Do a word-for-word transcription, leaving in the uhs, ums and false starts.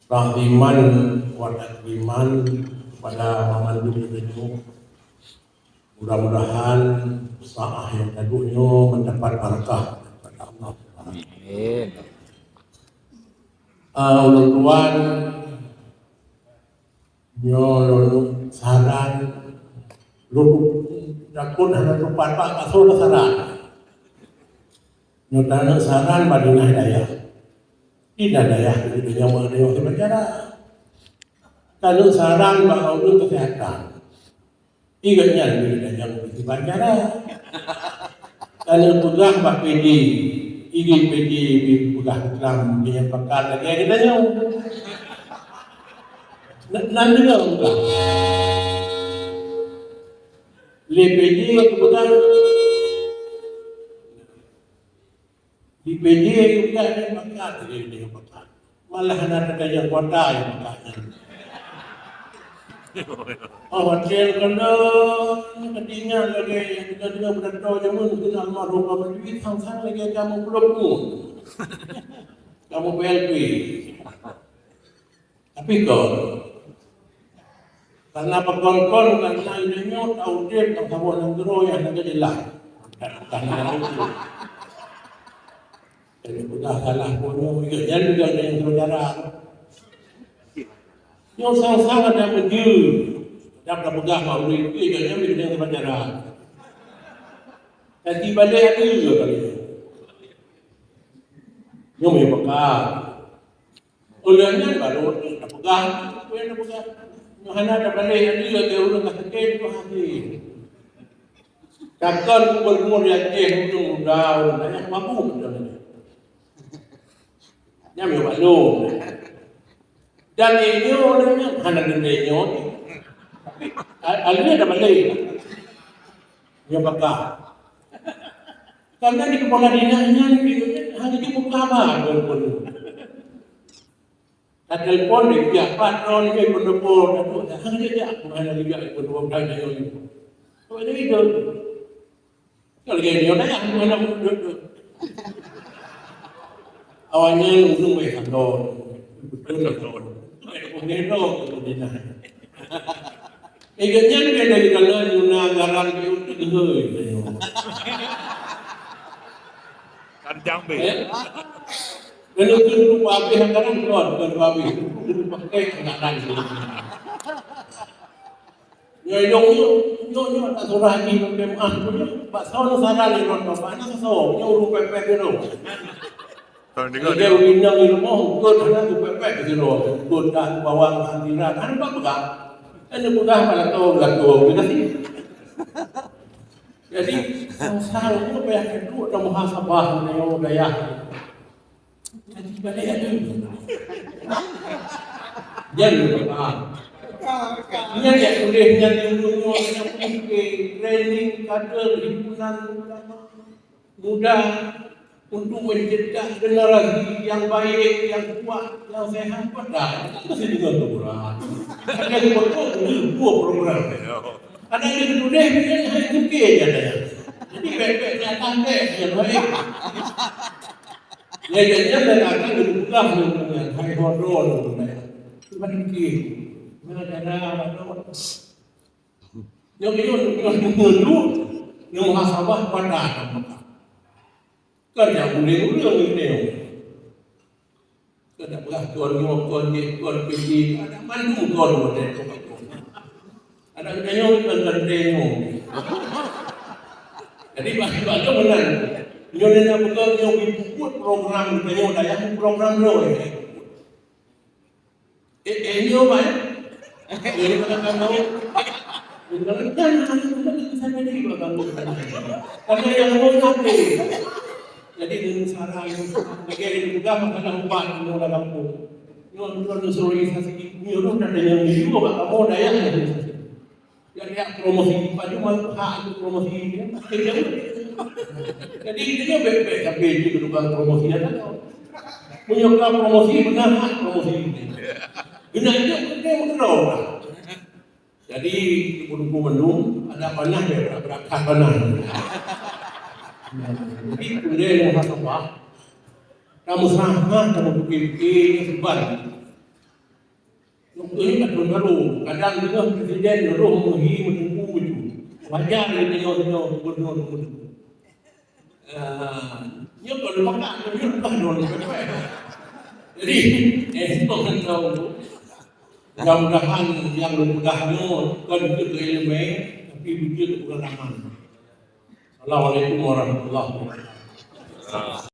Takziman wa takriman kepada Mama Lun tadi. Mudah-mudahan saah nyang ka duek nyoe mendapat barakah daripada Allah. Amin. Ah, ulôn tuan, nyoe lôn saran, lôn takot hana tepat bak asoe saran. Nyoe taneuk saran bak dinas dayah. Dinas dayah teuh nyang meunyoe seubacara. Taneuk saran bak ureueng kesehatan. Ingat nyan, beusiban cara. Taneuk peugah bak P D, idin P D peugah Islam, nyang pakat lagèe geutanyoe. Nan deungoe peugah. Lé P D peugah. Di P D juga ada pakat, ada yang pakat. Malah hana ada yang kuasa yang pakat. Oh, hotel kena, ketinggal lagi, kita dengar berita zaman, kita almarhum Abang Dwi, sang-sang lagi kamu belum pun. Kamu P L P. Tapi kon, karena pakon-kon, karena inong nyoe taudép lam saboh nanggroe nyang hana jeulaih. Karena itu. Jadi, peugah salah pun nyoe, nyan juga ada yang saudara. Nyoe sang-sang ada meujeuet. Dak peugah bak ureueng itu, juga nyan juga ada yang saudara. Jadi, balik ada juga kali. Nyoe meunyoe peugah. Ulôn nyan baru tapeugah, peue nyang tapeugah. Nyoe hana tabaleh lagèe ureueng ka sakét tu hati. Takon gubernur di Aceh ureueng muda, ureueng banyak mabuk beutôi. Nyan meunyoe maklum. Dan inyoe ureueng nyan hana deungoe nyoe. A-, alèh tabaleh. Nyoe baka. Karena di kepala dinas nyan, hana jeuet muka abang, telepon. Ka telepon, dia jak patron, dia pun telepon, hana jeuet jak, hana jeuet jak, pun telepon, hana jeuet. Kok jadi itu? Kalau dia, dia dah, hana jeuet. Awalnya untung baik sandon. Betul, betul. Itu baik telepon dia, betul, dia dah. Eh, gobnyan pih dari kala nyuna garam di uteuk geuhôi. Kan jang beh. Eh? Lalu tu lupa habis anggaran, kon, kon lupa habis. Lupa pakai anggaran. Nyoe dong nyoe, nyoe, nyoe tak surah haji, maaf, nyoe, bak soal saran ni, kon, bapak, anak soal, nyoe urus pepet dulu. Kalau dengar dia, dia urus inong di rumah, kot hana tu pepet di sini, kot dah bawang, hana pegang. Kan dia pegang, malah tahu, malah tahu, dia kasih. Jadi, sang-sang nyoe payah keudroe dan muhasabah nyoe dayah. Jadi, balik ada. Jadi, ah. Nyan jak tuléh nyan dulu nyoe, nyan pun ke training kader himpunan ulama muda untuk mencetak generasi yang baik, yang kuat, yang sehat, padahal itu masih dengan program. Ada yang betul, dua program. Ada yang ditulis, dia hanya mungkin, katanya. Jadi, baik-baik di atas dek, yang baik. Ya, ya, ya, dan akan dibuka dengan hai hodron, katanya. Cuma dikit. Mana cara, mana Nyoe, nyoe, nyoe, nyoe, nyoe, nyoe muhasabah pada. Kan nyang uleng-uleng nyoe. Kada peugah kon nyoe, kon jih, kon pih jih. Ada mandum kon model tu. Ada geutanyoe kon ganteng nyoe. Jadi, bah, bah, tu meunan. Nyoe na peugah nyoe, buet program geutanyoe dayah, program nyoe. Eh, eh, nyoe, Pak, eh? Eh, nyoe, Pak, eh? Nyoe, Pak, eh? Jangan, jangan, jangan, jangan, jangan. Karena yang mau nanti. Jadi, dengan cara yang lagi yang juga masalah ubat, nyoe, dalam kampung. Nyoe, nyoe, nyoe, sosialisasi, nyoe, nyoe, ada yang di luar, Pak, kamu ada yang. Jadi, ya, promosi, Pak, cuma hak untuk promosi, ya. Jadi, itu dia baik-baik, tapi itu bukan promosi, ya, kan? Meunyoe ka promosi, beuna hak promosi. Beuna itu, itu yang betul. Jadi, ibu-ibu mandum, ada panah dia, berat-berat panah. Jadi, kemudian yang satu, Pak, kamu sama, kamu pikir-pikir, sebab Ini kan baru, kadang juga presiden roh meuhi menunggu itu. Wajar dia tengok-tengok gubernur tu. Ah, nyoe kalau makan, nyoe lepas dua puluh pepek. Jadi, eh, itu kan tahu. Mudah-mudahan yang mudah nyoe bukan untuk ilmu, tapi untuk pengalaman. Assalamualaikum warahmatullahi wabarakatuh.